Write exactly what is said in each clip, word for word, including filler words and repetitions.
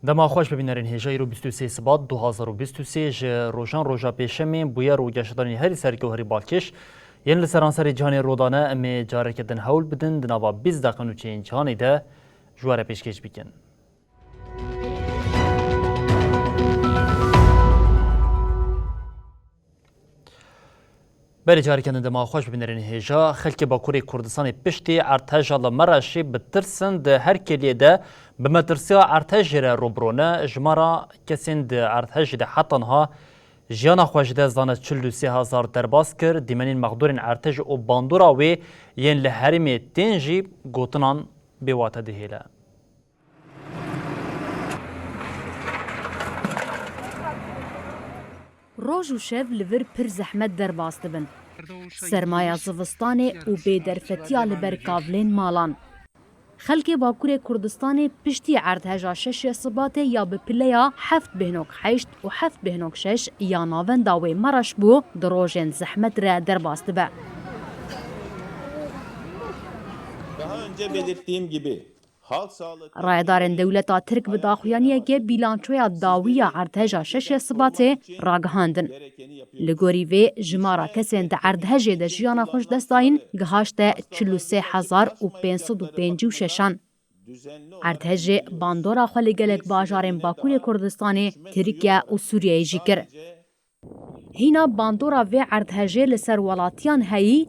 Dema xweş bibînerên hêja, îro bîst û sê Sibat du hazar û bîst û sê ji rojan roja pêşemê bûyer û geşedanên herî sereke û herî balkêş yên li seranserê cîhanê rûdane, em ê careke din hewl bidin di nava bîst deqe nûçeyên cîhanê de ji we re pêşkêş bikin. Berê careke din dema xweş bibînerên hêja. Xelkê Bakurê Kurdistanê piştî erdheja li Mereşê bi tirs in, di her kêliyê de bi metirsiya erdhejê re rûbirû ne. Jimara kesên di erdhejê de heta niha jiyana xwe ji dest dane çil û sê hezar derbas kir. Dîmenên mexdûrên erdhejê û bandora wê yên li herêmê tên jî gotinan bêwate dihêle. Roj û şev li vir pir zehmet derbas dibin. Sermaya zivistanê û bêderfetiya li ber kavlên malan. Xelkê Bakurê Kurdistanê piştî erdheja şeşê Sibatê ya bi pileya heft bêhnok heşt û heft bêhnok şeş ya navenda wê Mereş bû, di rojên zehmet re derbas dibe. Daha önce belirttiğim gibi, Rayedarên dewleta Tirk bi daxuyaniyeke bîlançoya dawî ya erdheja şeşê Sibatê ragihandin. Li gorî vê, jimara kesên di erdhejê de jiyana xwe ji dest dayîn gihaşte çil û sê hezar û pênc sed û pêncî û şeş an. Erdhejê bandora xwe li gelek bajarên Bakurê Kurdistanê, Tirkiye û Sûriyeyê jî kir. Hîna bandora vê erdhejê li ser welatiyan heyî,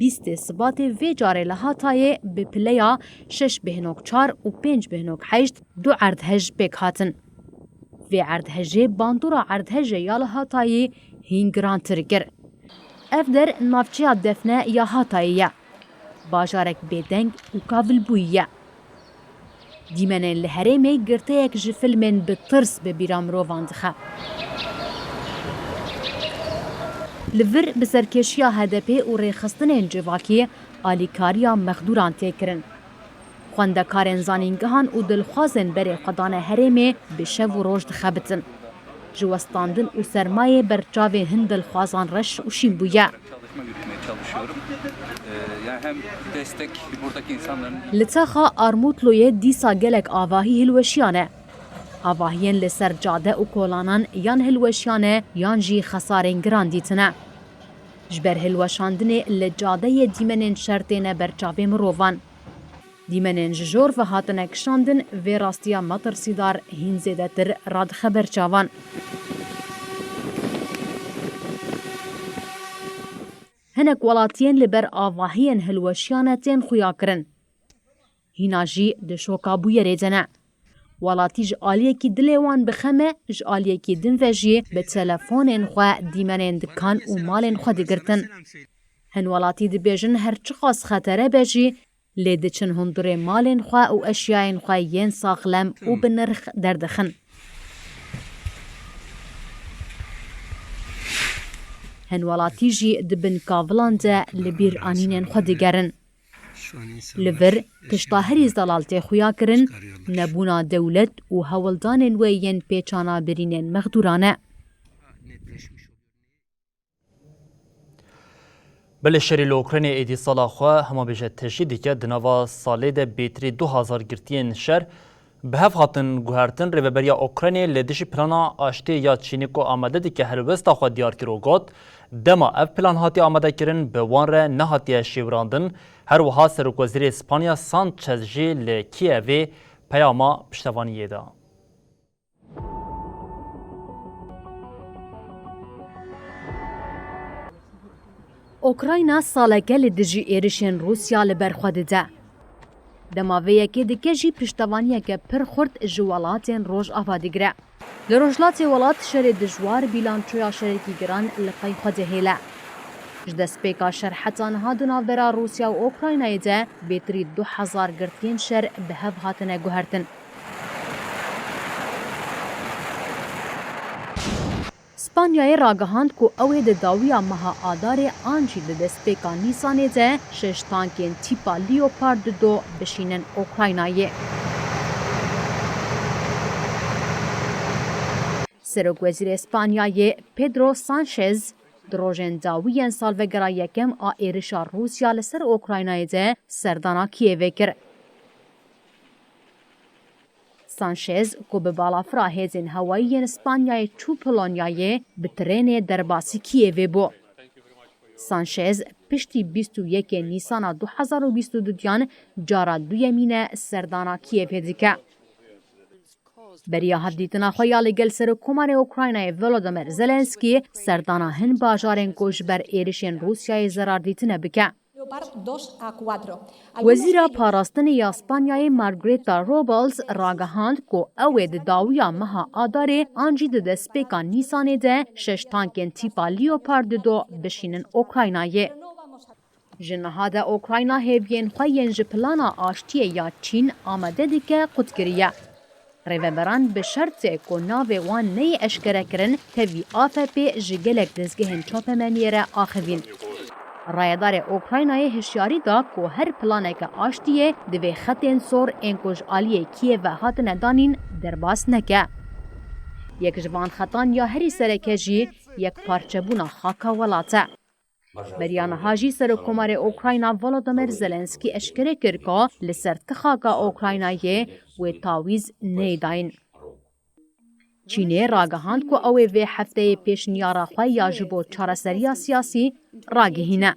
bîstê Sibatê vê carê li Hatayê bi pileya şeş bêhnok çar û pênc bêhnok heşt du erdhej pêk hatin. Vê erdhejê bandora erdhejê ya li Hatayê hîn girantir kir. Ev der navçeya Defne ya Hatayê ye. Bajarek bêdeng û kavilbûyî ye. Dîmenên li herêmê girteyek ji filmên bi tirs bi bîra mirovan dixe. Li vir bi serkêşiya H D P û rêxistinên civakî alîkariya mexdûran tê kirin. Xwendekarên zanîngehan û dilxwazên berê xwe dane herêmê bi şev û roj dixebitin. Ji westandin û sermayê ber çavê hin dilxwazan reş û şîn bûye. Çalışma yürütmeye çalışıyorum. Ee, yani hem destek buradaki insanların Li taxa Armutlu'yê dîsa gelek avahî hilweşiyane. Avahiyên li ser cade û kolanan yan hilweşiyane yan jî xesarên giran dîtine. Ji ber hilweşandinê li cadeyê dîmenên şer têne ber çavê mirovan. Dîmenên ji jor ve hatine kişandin, vê rastiya metirsîdar hîn zêdetir radixe ber çavan. Hinek welatiyên li ber avahiyên hilweşiyane tên xuyakirin. Hîna jî di şoka bûyerê de ne. Welatî ji aliyekî dilê wan bi xem e, ji aliyekî din ve jî bi telefonên xwe dîmenên dikan û malên xwe digirtin. Hin welatî dibêjin her çiqas xetere be jî, lê diçin hundirê malên xwe û eşyayên xwe yên saxlem û bi nirx derdixin. Hin welatî jî di bin kavilan de li bîr anînên xwe digerin. Li vir, tişta herî zelal tê xuya kirin, nebûna dewlet û hewldanên wê yên pêçana birînên mexdûran e. Belê şerê li Ukraynê êdî sala xwe hema bêje tejî dike. Di nava salê de bêtirî du hezar girtiyên şer bi hev hatin guhertin. Rêveberiya Ukraynê li dijî plana aştiyê ya Çînê ku amade dike helwesta xwe diyar kir û got, dema ev plan hatiye amadekirin, bi wan re nehatiye şêwirandin. Her wiha Serokwezîrê Spanya Sanchez jî li Kîevê peyama piştevaniyê da. Ukrayna saleke li dijî êrişên Rûsya li ber xwe dide. Dema vê yekê dike jî piştevaniyeke pir xurt ji welatên Rojava digire. Li rojhilatê welat şerê dijwar bîlançoya şerekî giran li pey xwe dihêle. Ji destpêka şer heta niha di navbera Rûsya û Ukraynayê de bêtirî du hezar girtiyên şer bi hev hatine guhertin. Spanyayê ragihand ku ew ê di dawiya meha Adarê an jî di destpêka Nîsanê de şeş tankên tîpa Leopard du bişînin Ukraynayê. Serokwezîrê Spanyayê Pedro Sanchez di rojên dawî yên salvegera yekem a êrişa Rûsya li ser Ukraynayê de serdana Kîevê kir. Sanchez, ku bi balafira hêzên hewayî yên Spanyayê çû Polonyayê, bi trênê derbasî Kîevê bû. Sanchez piştî bîst û yekê Nîsana du hezar û bîst û duyan cara duyemîn e serdana Kîevê dike. Beriya hevdîtina xwe ya li gel Serokkomarê Ukraynayê Volodymyr Zelensky, serdana hin bajarên ku ji ber êrişên Rûsyayê zerar dîtine bike. Wezîra Parastinê ya Spanyayê Margarita Robles ragihand ku ew ê di dawiya meha Adarê an jî di destpêka Nîsanê de şeş tankên tîpa Leopard du bişînin Ukraynayê. Ji niha de Ukrayna hêviyên xwe yên ji plana aştiyê ya Çîn amade dike qut kiriye. Rêveberan bi şertê ku navê wan neyê eşkerekirin, tevî A F Pê ji gelek dezgehên çapemeniyê re axivîn. Rayedarê Ukraynayê hişyarî da ku her planeke aştiyê divê xetên sor ên ku ji aliyê Kîevê hatine danîn derbas neke. Yek ji van xetan ya herî sereke jî yekparçebûna xaka welat e. Beriya niha jî Serokkomarê Ukrayna Volodymyr Zelensky eşkere kir ku li ser ti xaka Ukraynayê wê tawîz neyê dayîn. Çînê ragihand ku ew ê vê hefteyê pêşniyara xwe ya ji bo çareseriya siyasî ragihîne.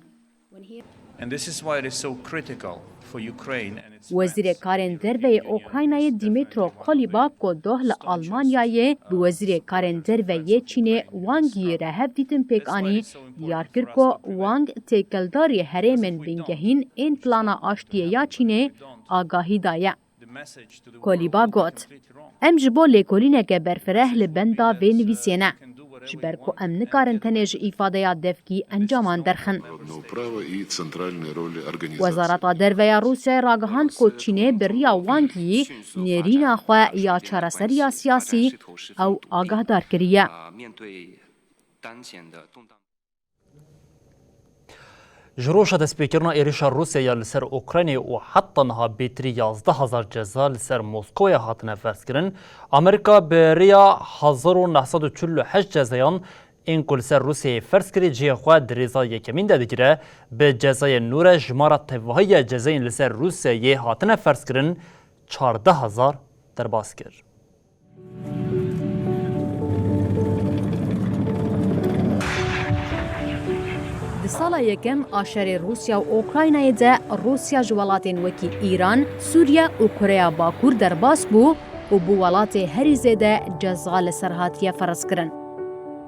And this is why it is so critical for Ukraine and its Wezîrê Karên Derve yê Ukraynayê Dmytro Kuleba ku doh li Almanyayê bi Wezîrê Karên Derve yê Çînê Wang Yi re hevdîtin pêk anî, diyar kir ku Wang têkeldarî herêmên bingehîn ên plana aştiyê ya Çînê agahî daye. Kuleba got, Em ji bo lêkolîneke berfireh li benda vê nivîsê ne, ji ber ku em nikarin tenê ji îfadeya devkî encaman derxin. Wezareta Derve ya Rûsyayê ragihand ku Çînê bi riya Wang Yi nêrîna xwe ya çareseriya siyasî ew agahdar kiriye. Ji roja destpêkirina êrişa Rûsyayê ya li ser Ukraynayê û heta niha bêtirî yazdeh hezar ceza li ser Moskowayê hatine ferzkirin, Amerîka bi riya hezar û neh sed û çil û heşt cezayan ên ku li ser Rûsyayê ferz kirî cihê xwe di rêza yekemîn de digire, bi cezayên nû re jimara tevahiya cezayên li ser Rûsyayê hatine ferzkirin çardeh hezar derbas kir. Di sala yekem a şerê Rûsya û Ukraynayê de Rûsya ji welatên wekî Îran, Sûriye û Koreya Bakur derbas bû û bi welatê herî zêde ceza li ser hatiye ferzkirin.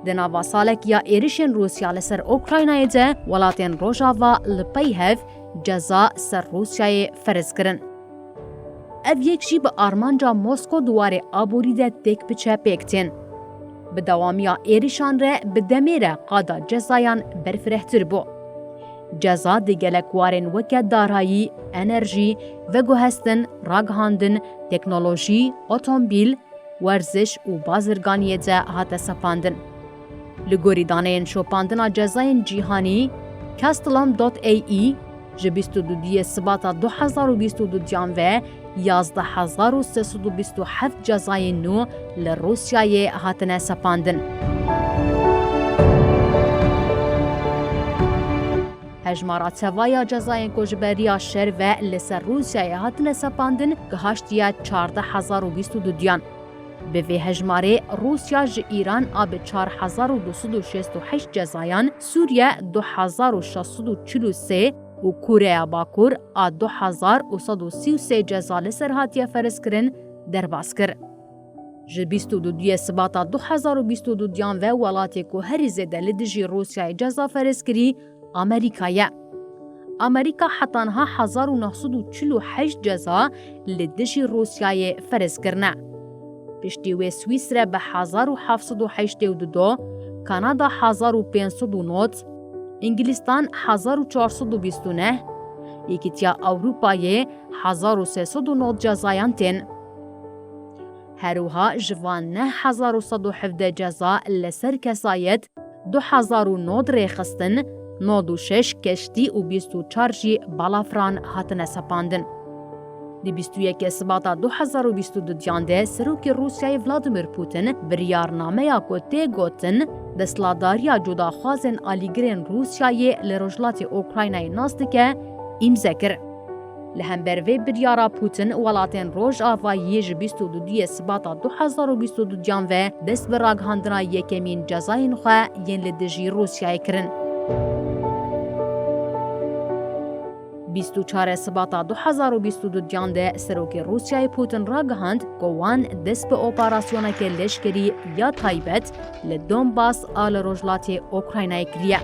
Di nava salek ya êrişên Rûsya li ser Ukraynayê de welatên Rojava li pey hev ceza ser Rûsyayê ferz kirin. Ev yek jî bi armanca Mosko di warê aborî de têk biçe pêk tên. Bi dewamiya êrişan re bi demê re qada cezayan berfirehtir bû. Ceza di gelek warên weke darayî, enerjî, veguhestin, ragihandin, teknolojî, otomobîl, werziş û bazirganiyê de hate sepandin. Li gorî daneyên şopandina cezayên cîhanî, Castellum dot A E, ji bîst û duyê Sibata du hezar û bîst û duyan ve yazdeh hezar û sê sed û bîst û heft cezayên nû li Rûsyayê hatine sepandin. Hejmara teva ya cezayên ku ji beriya şer ve li ser Rûsyayê hatine sepandin, gihaştiye çardeh hezar û bîst û duyan. Bi vê hejmarê Rûsya ji Îran a bi çar hezar û du sed û şêst û heşt cezayan, Sûriye du hezar û şeş sed û çil û sê û Koreya Bakur a du hezar û sed û sî û sê ceza li ser hatiye ferz kirin, derbas kir. Ji bîst û duyê Sibata du hezar û bîst û duyan ve welatê ku herî zêde li dijî Rûsyayê ceza ferz kirî, Amerîka ye. Amerîka heta niha hezar û neh sed û çil û heşt ceza li dijî Rûsyayê ferz kirine. Piştî wê Swîsre bi hezar û heft sed û heştê û du, Kanada hezar û pênc sed û nod, Îngilîstan hezar û çar sed û bîst û neh, Yekîtiya Ewropayê hezar û sê sed û nod cezayan tên. Her wiha ji van neh hezar û sed û hevdeh ceza li ser kesayet, du hezar û nod rêxistin, nod û şeş keştî û bîst û çar jî balafran hatine sepandin. Di bîst û yekê Sibata du hezar û bîst û duyan de Serokê Rûsyayê Vladimir Putin biryarnameya ku tê gotin desthilatdariya cudaxwazên alîgirên Rûsyayê li rojhilatê Ukraynayê nas dike, îmze kir. Li hember vê biryara Putin welatên Rojavayê ji bîst û duyê Sibata du hezar û bîst û duyan ve dest bi ragihandina yekemîn cezayên xwe yên li dijî Rûsyayê kirin. Bîst û çar Sibata du hezar û bîst û duyan de Serokê Rûsyayê Putin ragihand ku wan dest bi operasyoneke leşkerî ya taybet li Donbas a li rojhilatê Ukraynayê kiriye.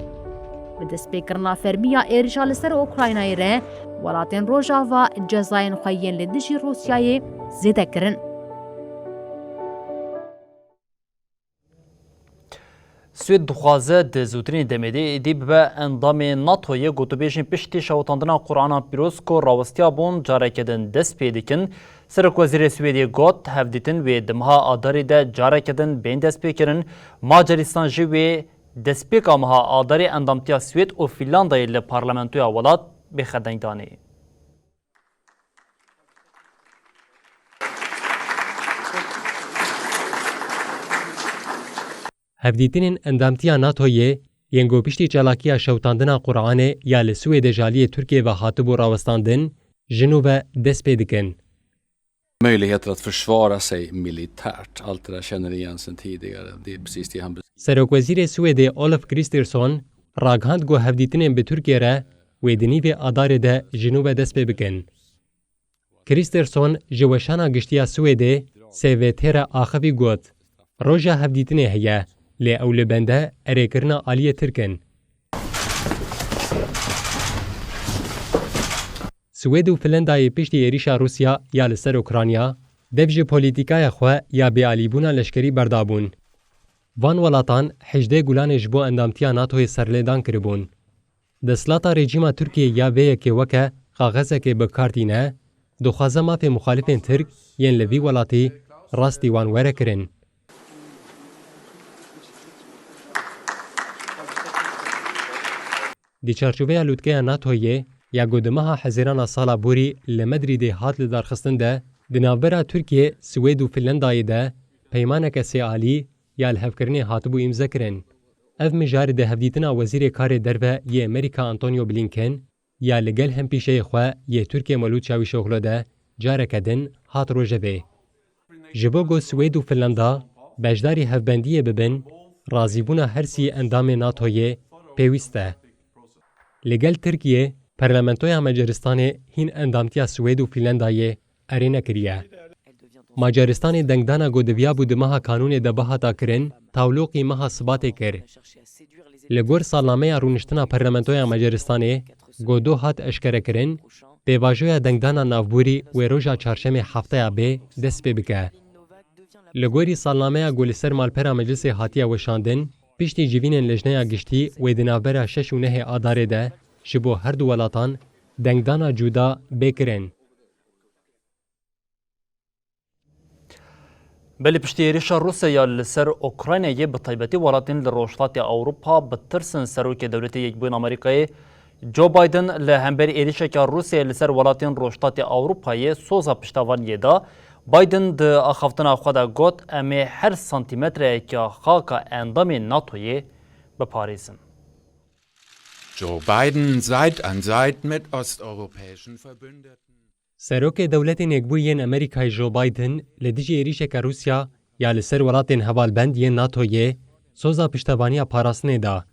Bi destpêkirina fermî ya êrişa li ser Ukraynayê re, welatên Rojava cezayên xwe yên li dijî Rûsyayê zêde kirin. Swêd dixwaze di zûtirîn demê de êdî bibe endamê NATOyê. Gotûbêjên piştî şewitandina Qur'ana Pîroz ku rawestiya bûn careke din dest pê dikin. Serokwezîrê Swêdê got, hevdîtin wê di meha Adarê de careke din bên destpêkirin. Macarîstan jî wê destpêka meha Adarê endamtiya Swêd û Fînlandayê li parlamentoya welat bêxe dengdanê. Hevdîtinên endamtiya NATOyê yên ku piştî çalakiya şewitandina Qur'anê ya li Swêdê ji aliyê Tirkiyê ve hatibû rawestandin, ji nû ve dest pê dikin. Möjligheter att försvara sig militärt. Allt det där känner vi igen sedan tidigare. Det är precis det han beskriver. Serokwezîrê Swêdê Ulf Kristersson ragihand ku hevdîtinên bi Tirkiyê re wê di nîvê Adarê de ji nû ve dest pê bikin. Kristersson ji Weşana Giştî ya Swêdê, S V T, re axivî got, roja hevdîtinê heye, lê ew li bende erêkirina aliyê Tirk in. Swêd û Finlandayê piştî êrîşa Rûsya ya li ser Ukrayna, dev ji polîtîkaya xwe ya bêalîbûna leşkerî berdabûn. Van welatan hejdeh gulanê ji bo endamtiya NATOyê serlêdan kiribûn. Desthilata rejîma Tirkiyê ya vê yekê weke kaxezekê bi kar tîne, dixwaze mafê muxalifên Tirk yên li vî welatî rastî wan were kirin. Di çarçoveya lûtkeya NATOyê ya ku di meha Hezîrana sala borî li Madrîdê hat lidarxistin de, di navbera Tirkiye, Swêd û Finlandayê de peymaneke sêalî ya lihevkirinê hatibû îmzekirin. Ev mijarê di hevdîtina Wezîrê Karê Derve yê Amerîka Antonio Blinken ya li gel hempîşeyê xwe yê Tirkiye Mevlût Çavîşoglu de careke din hat rojevê. Ji bo ku Swêd û Finlanda beşdarî hevbendiyê bibin, razîbûna her sî endamê NATOyê pêwîst e. Li gel Tirkiyê, Parlamentoya Macaristanê hîn endamtiya Swêd û Finlandayê erê nekiriye. Macaristanê dengdana ku diviyabû di meha Kanûnê de bihata kirin, tawlûqî meha Sibatê kir. Li gor salnameya rûniştina Parlamentoya Macaristanê, ku do hat eşkerekirin, pêvajoya dengdana navborî wê roja çarşemê hefteya bê dest pê bike. Li gorî salnameya ku li ser malpera meclisê hatiye weşandin, piştî civînên Lejneya Giştî wê di navbera şeş û nehê Adarê de ji bo her du welatan dengdana cuda bê kirin. Belê piştî êrîşa Rûsya ya li ser Ukraynayê, bi taybetî welatên li Rojhilatê Ewropa bi tirs in. Serokê Dewletê Yekbûyî Amerîkayê Joe Biden li hemberî êrîşeke Rûsyayê li ser welatên Rojhilatê Ewropayê soza piştevaniyê da. Biden di axaftina xwe de got, em ê her santîmetreyeke xaka endamên NATOyê biparêzin. Joe Biden Seit an Seit mit osteuropäischen Verbündeten. Serokê Dewletên Yekbûyî yên Amerîkayê Joe Biden li dijî êrîşeke Rûsya ya li ser welatên hevalbend yên NATOyê soza piştevaniya parastinê da.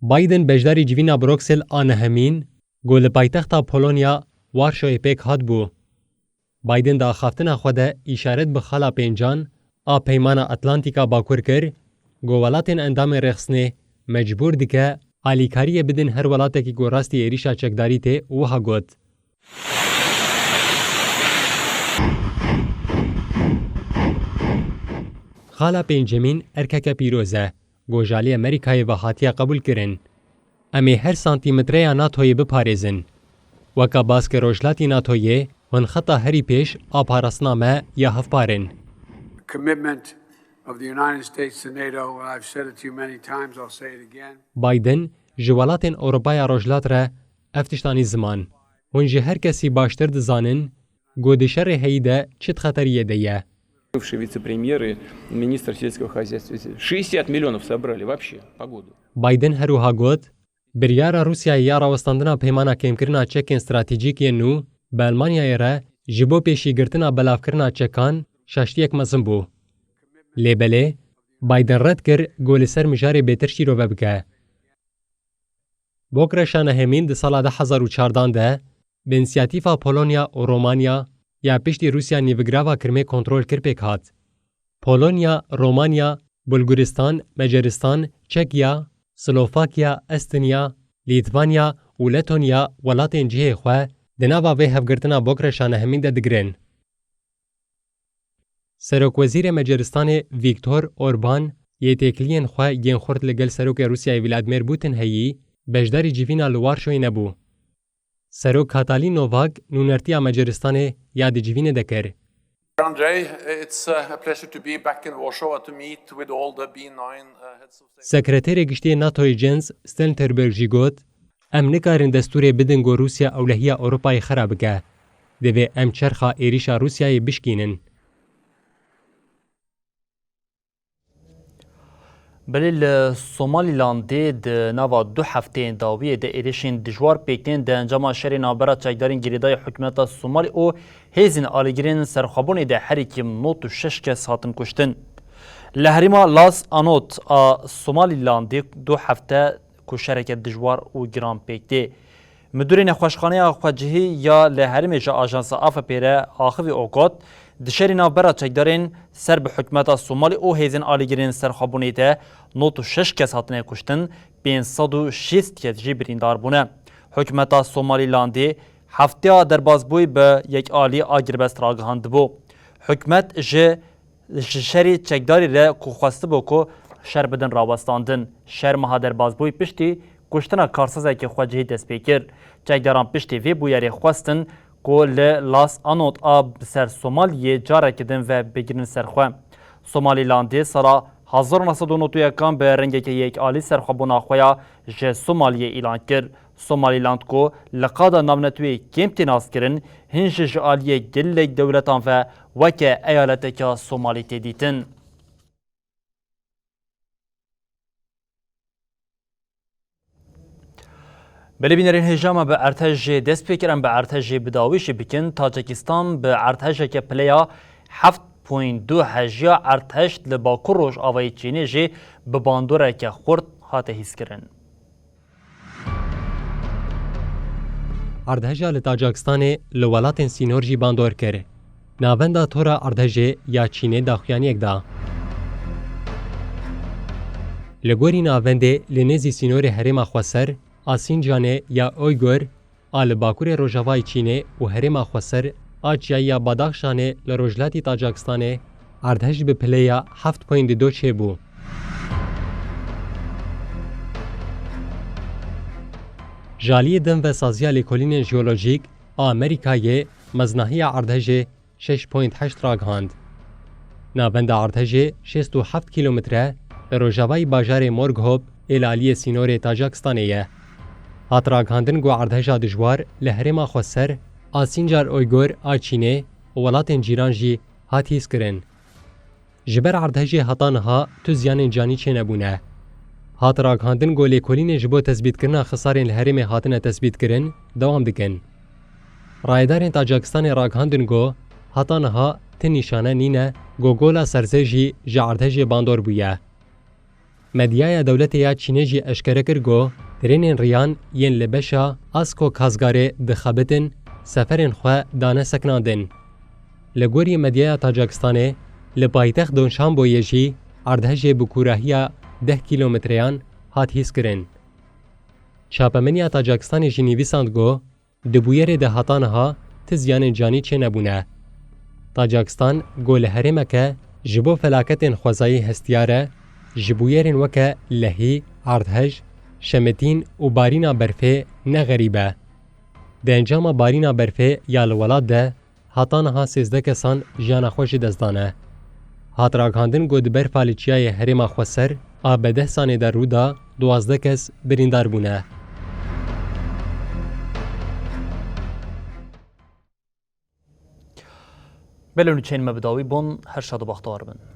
Biden beşdarî civîna Bruksel a nehemîn, ku li paytexta Polonya Warşoyê pêk hatbû. Biden di axaftina xwe de îşaret bi xala pêncan a Peymana Atlantîka Bakur kir, ku welatên endamên rêxistinê mecbûr dike alîkariyê bidin her welatekî ku rastî êrîşa çekdarî tê, wiha got. Xala pêncemîn erkeke pîroz e. ku ji alî Amerîkayê ve hatiye qebûlkirin. Em ê her santîmetreya NATOyê biparêzin. Weke baskê rojhilatî NATOyê, hûn xeta herî pêş a parastina me ya hevpar in. Commitment of the United States to NATO, and I've said it to you many times, I'll say it again. Biden ji welatên Ewropaya Rojhilat re ev tişt anî ziman. Hûn ji her kesî baştir dizanin ku di şerê heyî de çi di xeteriyê de ye. Бывший вице-премьер и министр сельского хозяйства. Шестьдесят миллионов собрали вообще по году. Biden her wiha got, biryara Rûsyayê ya rawestandina peymana kêmkirina çekên stratejîk yên nû bi Elmanyayê re ji bo pêşîgirtina belavkirina çekan şaştiyek mezin bû. Lê belê, Biden red kir ku li ser mijarê bêtir şîrove bike. Bokreşa nehemîn di sala du hezar û çardan de bi însiyatîfa Polonya û Romanya ya piştî Rûsya nîvgirava Kirmê kontrol kir pêk hat. Polonya, Romanya, Bulguristan, Macaristan, Çekya, Slovakya, Estonya, Lîtvanya û Letonya welatên cihê xwe di nava vê hevgirtina Bokreşa nehemîn de digirin. Serokwezîrê Macaristanê Viktor Orban yê têkiliyên xwe yên xurt li gel Serokê Rûsyayê Vladimir Putin heyî, beşdarî civîna li Warşoyê nebû. Serok Katalin Novak nûnertiya Macaristanê ya di civînê de kir. Andrei, it's uh, a pleasure to be back in Warsaw to meet with all the B nine uh, heads of state. Sekreterê Giştî yê NATOyê Jens Stoltenberg jî got, Em nikarin destûrê bidin ku Rûsya ewlehiya Ewropayê xera bike. Divê em çerxa êrîşa Rûsyayê bişkînin. Belê li Somalîlandê di nava du hefteyên dawiyê de êrişên dijwar pêk tên, di encama şerê navbera çekdarên girêdayî hikûmeta Somalî û hêzên alîgirên serxwebûnê de herî kêm nod û şeş kes hatin kuştin. Li herêma Las Anot a Somalîlandê du hefte ku şereke dijwar û giran pêk tê. Midûrê nexweşxaneya xwecihî ya li herêmê ji ajansa A F P re axivî û got, di şerî navbera çekdarên ser bi hikûmeta Somalî û hêzên alîgirên serxwebûnê de nod û şeş kes hatine kuştin, pênc sed û şêst kes jî birîndar bûne. Hikûmeta Somalîlandê hefteya derbasbûyî bi yekalî agirbest ragihandibû. Hikûmet ji Ji şerê çekdarî re ku xwestibû ku şer bidin rawestandin, şer meha derbasbûyî piştî kuştina karsazekî xwecihî dest pê kir. Çekdaran piştî vê bûyerê xwestin ku li Las Anot a bi ser Somaliyê careke din ve bigirin ser xwe. Somalîlandê sala hezar û neh sed û nod û yekan bi rengeke yekalî serxwebûna xwe ya ji Somaliyê îlan kir. Somalîland ku li qada navneteweyê kêm tê naskirin, hîn jî ji aliyê gelek dewletan ve weke eyaleteke Somalî tê dîtin. Belê bînerên hêja me bi erdhejê dest pê kir, em bi erdhejê bi dawî jî bikin. Tacikistan bi erdhejeke pileya heft point du hejiya erdhej li bakur rojavayê Çînê jî bi bandoreke xurt hate hîskirin. Erdheja li Tacikistanê li welatên sînor jî bandor kir. Navenda tora erdhejê ya Çînê daxuyaniyek da. Li gorî navendê li nêzî sînorê herêma xweser a Sîncanê ya Uygur a li bakurê rojavayê Çînê û herêma xweser a çiyayî ya Badaxşanê li rojhilatî Tacikistanê erdhej bi pileya heft point du çêbû. Ji aliyê din ve saziya lêkolînên jeolojîk a Amerîkayê meznahiya erdhejê şeş point heşt ragihand. Navenda erdhejê şêst û heft kîlometre li rojavayî bajarê Morghob ê li aliyê sînorê Tacikistanê ye. Hat ragihandin ku erdheja dijwar li herêma xweser a Sîncar Uygur a Çînê û welatên cîran jî hat hîskirin. Ji ber erdhejê heta niha tu ziyanên canî çênebûne. Hat ragihandin ku lêkolînên ji bo tespîtkirina xisarên li herêmê hatine tespîtkirin, dewam dikin. Rayedarên Tacikistanê ragihandin ku heta niha ti nîşane nîne ku gola Serzê jî ji erdhejê bandor bûye. Medyaya dewletê ya Çînê jî eşkere kir ku trênên riyan yên li beşa Asko Kazgarê dixebitin, seferên xwe dane sekinandin. Li gorî medyaya Tacikistanê, li paytext Duşanbeyê jî erdhejê bi kûrahiya deh kîlometreyan hat hîskirin. Çapemeniya Tacikistanê jî nivîsand ku di bûyerê de heta niha ti ziyanên canî çênebûne. Tacikistan ku li herêmeke ji bo felaketên xwezayî hestiyar e, Ji bûyerên weke lehî, erdhej, şemitîn û barîna berfê ne xerîb e. Di encama barîna berfê ya li welat de heta niha sêzdeh kesan jiyana xwe ji dest dane. Hat ragihandin ku di berfa li çiyayê herêma Xweser a bi deh sanê de rû da, duwazdeh kes birîndar bûne. Belê nûçeyên me bi dawî bûn, her şad û bextewar bin.